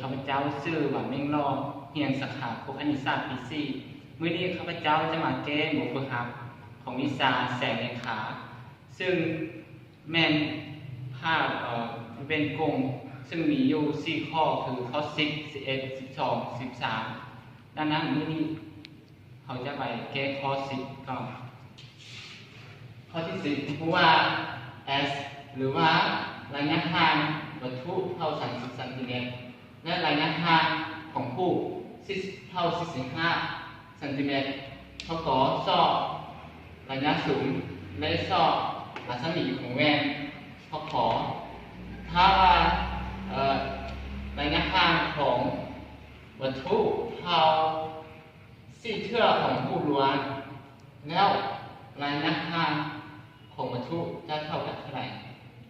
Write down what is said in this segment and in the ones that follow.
ຂ້າພະເຈົ້າຊື່ ຫວັນ ເມັ້ງຫຼໍ່ ຮຽນສາຂາຄົກຄະນິດສາດ ປີສີ່. ມື້ນີ້ຂ້າພະເຈົ້າຈະມາແກ້ບົດຝຶກຫັດຂອງວິຊາແສງເລຂາ ຊຶ່ງແມ່ນພາບ ເອີ ເປັນກົງ ຊຶ່ງມີຢູ່ສີ່ຂໍ້ ຄືຂໍ້ສິບ ສິບເອັດ ສິບສອງ ສິບສາມ. ດັ່ງນັ້ນ ມື້ນີ້ເຮົາຈະໄປແກ້ຂໍ້ສິບກ່ອນ. ຂໍ້ທີສິບ ຮູ້ວ່າ S ຫຼືວ່າໄລຍະຫ່າງວັດຖຸເທົ່າສາມສິບຊັນຕີແມັດ ແລະ ໄລຍະຫ່າງຂອງຮູບເທົ່າສີ່ສິບຫ້າຊັນຕີແມັດ. ຂໍ້ ກ ຊອກໄລຍະສູງ ແລະ ຊອກລັດສະໝີຂອງແວ່ນ. ຂໍ້ ຂ ຖ້າວ່າ ເອີ ໄລຍະຫ່າງຂອງວັດຖຸເທົ່າ ສີ່ເທື່ອຂອງຮູບລ້ວນ ແລ້ວໄລຍະຫ່າງຂອງວັດຖຸຈະເທົ່າກັບເທົ່າໃດ?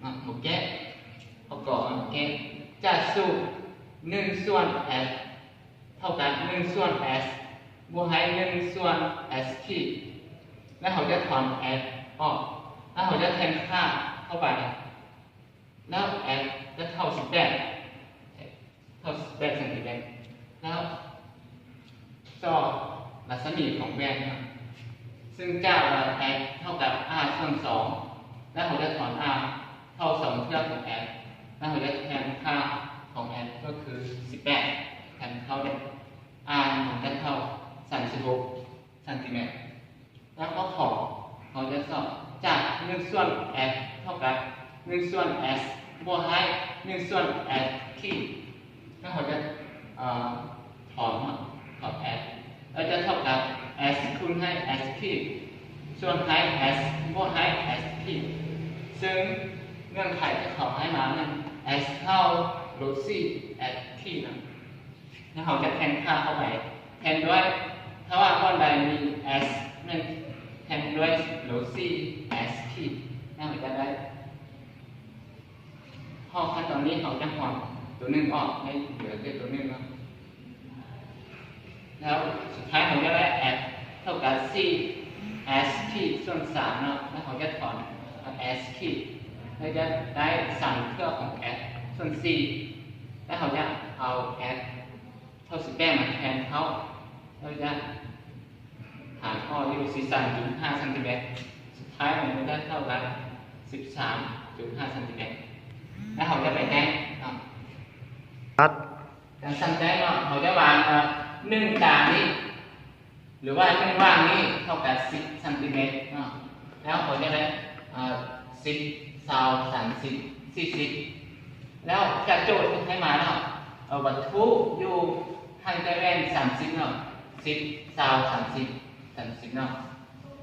ມາ ໝູ່ແກ້ ປະກອບໝູ່ແກ້ ຈະສູດໜຶ່ງສ່ວນ S ເທົ່າກັບໜຶ່ງສ່ວນ S ບວກໃຫ້ໜຶ່ງສ່ວນ S ຂີດ ແລ້ວເຮົາຈະຖອນ S ອອກ ແລ້ວເຮົາຈະແທນຄ່າເຂົ້າໄປ ແລ້ວ S ຈະເທົ່າສິບແປດ ເທົ່າສິບແປດຊັນຕີແມັດ ແລ້ວຊອກລັດສະໝີຂອງແວ່ນ ຊຶ່ງຈາກວ່າ S ເທົ່າກັບ R ສ່ວນສອງ ແລ້ວເຮົາຈະຖອນ R ເທົ່າສອງເທື່ອຂອງ S ແລ້ວເຮົາຈະແທນຄ່າຂອງ S ກໍຄືສິບແປດ ແທນເຂົ້າ R ມັນຈະເທົ່າສາມສິບຫົກ ຊັນຕີແມັດ. ແລ້ວຂໍ້ ຂ ເຮົາຈະຊອກຈາກໜຶ່ງສ່ວນ S ເທົ່າກັບໜຶ່ງສ່ວນ S ບວກໃຫ້ໜຶ່ງສ່ວນ S ຂີດ ແລ້ວເຮົາຈະ ເອີ ຖອນ ຖອນ S ແລ້ວຈະເທົ່າກັບ S ຄູນໃຫ້ S ຂີດ ສ່ວນໃຫ້ S ບວກໃຫ້ S ຂີດ ຊຶ່ງເງື່ອນໄຂທີ່ເຂົາໃຫ້ມານັ້ນ S ເທົ່າລົບສີ່ S ຂີດນະ. ແລ້ວເຮົາຈະແທນຄ່າເຂົ້າໄປ ແທນດ້ວຍ ຖ້າວ່າບ່ອນໃດມີ S ແມ່ນແທນດ້ວຍລົບສີ່ S ຂີດ ແລ້ວເຮົາຈະໄດ້ ຮອບຂັ້ນຕອນນີ້ເຮົາຈະຫອນໂຕໜຶ່ງອອກ ໃຫ້ເຫຼືອແຕ່ໂຕໜຶ່ງເນາະ. ແລ້ວສຸດທ້າຍເຮົາຈະໄດ້ S ເທົ່າກັບສີ່ S ຂີດສ່ວນສາມເນາະ ແລ້ວເຮົາຈະຖອນ S ຂີດ ແລ້ວຈະໄດ້ສາມເທື່ອຂອງ S ສ່ວນສີ່ ແລ້ວເຮົາຈະເອົາ S ເທົ່າສິບແປດມາແທນເຂົ້າ ແລ້ວຈະຫາຂໍ້ຢູ່ສິບສາມຈຸດຫ້າຊັນຕີແມັດ ສຸດທ້າຍມັນຈະເທົ່າກັບສິບສາມຈຸດຫ້າຊັນຕີແມັດ ແລ້ວເຮົາຈະໄປແຕ່ງເນາະ ຕັດ ການສ້າງແຕ່ງເນາະ ເຮົາຈະວາງ ເອີ ໜຶ່ງກາງນີ້ ຫຼືວ່າໜຶ່ງຫວ່າງນີ້ເທົ່າກັບສິບຊັນຕີແມັດເນາະ ແລ້ວເຮົາຈະໄດ້ ເອີ ສິບ ຊາວ ສາມສິບ ສີ່ສິບ ແລ້ວຈາກໂຈດທີ່ໃຫ້ມາເນາະ ເອີ ວັດຖຸຢູ່ຫ່າງຈາກແວ່ນສາມສິບເນາະ ສິບ ຊາວ ສາມສິບ ສາມສິບເນາະ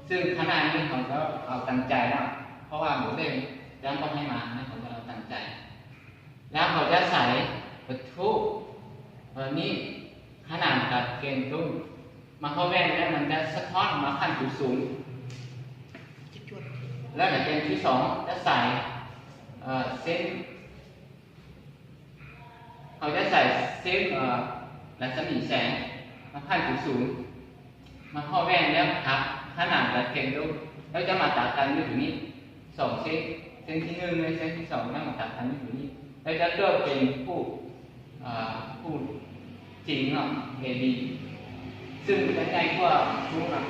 ຊຶ່ງຂະໜາດນີ້ເຮົາກໍເອົາຕາມໃຈເນາະ ເພາະວ່າໂມເດນຈະບໍ່ໃຫ້ມາ ເຮົາກໍເອົາຕາມໃຈ ແລ້ວເຮົາຈະໃສ່ວັດຖຸ ເອີ ນີ້ຂະໜານກັບເກນຕຸ້ມ ມາເຂົ້າແວ່ນແລ້ວມັນຈະສະທ້ອນມາຂັ້ນສູງ ແລ້ວໃນເກນທີສອງຈະໃສ່ ເອີ ເສັ້ນ ເຮົາຈະໃສ່ເສັ້ນ ເອີ ລັດສະໝີແສງມາຜ່ານສູງໆ ມາເຂົ້າແວ່ນແລ້ວຫັກຂະໜານກັບເກນຕຸ້ມ ແລ້ວຈະມາຕັດກັນຢູ່ຕົງນີ້ສອງເສັ້ນ ເສັ້ນທີໜຶ່ງ ແລະ ເສັ້ນທີສອງ ແລ້ວມາຕັດກັນຢູ່ຕົງນີ້ ແລ້ວຈະເກີດເປັນຮູບ ເອີ ຮູບຈີນເນາະ ເອບີ ຊຶ່ງຈະໃຫຍ່ກວ່າຮູບນະ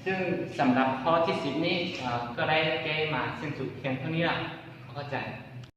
ຊຶ່ງສຳລັບຂໍ້ທີສິບນີ້ ເອີ ກໍໄດ້ແກ້ມາສິ້ນສຸດພຽງເທົ່ານີ້ລະ ເຂົ້າໃຈ.